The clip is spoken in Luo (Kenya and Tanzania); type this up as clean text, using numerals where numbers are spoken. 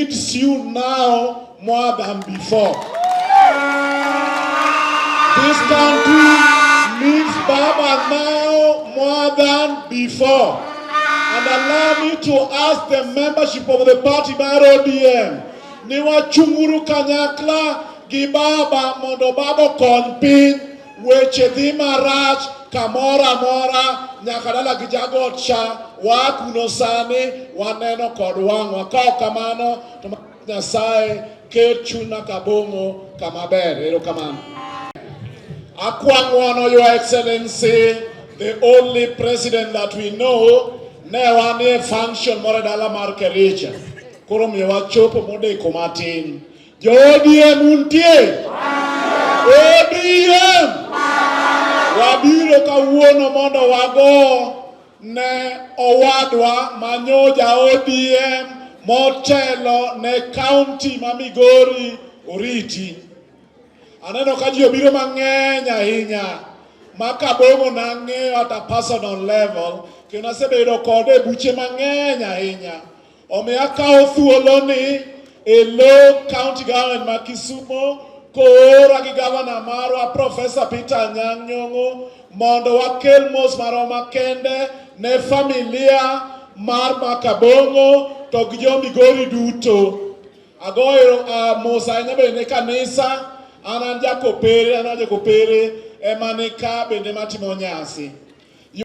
Needs you now more than before. This country needs Baba now more than before. And allow me to ask the membership of the party mar ODM ni wachunguru kanyakla gi Baba mondo Baba okony piny. Weche dhi marach kamoro amora, nyaka dala gi jagot cha waa kuno. Sani waneno kod wang'wa. Ka ok kamano to Nyasaye ket chuny Makabong'o kama ber. Erokamano. Akwa ng'wono, Your Excellency, the only president that we know. Ne wan e function moro e dala mar Kericho, koro miyo wachopo modeko matin. Jo ODM untie? ODM wabiro kawuono mondo wago ne owadwa manyoja ODM motelo ne kaunti ma Migori oriti. Aneno ka ji obiro mang'eny ahinya. Makabong'o nang'eyo at a personal level, kendo asebedo kode e buche mang'eny ahinya. Omiyo akawo thuoloni e lo county government ma Kisumo koora gi gavana marwa, Professor Peter Anyang' Nyong'o, mondo wakel mos marwa makende ne familia mar Makabong'o to gi jo Migori duto. Agoyo mos ahinya bende ne kanisa. An an jakopere, an jakopere ema ni ka bende matimo nyasi.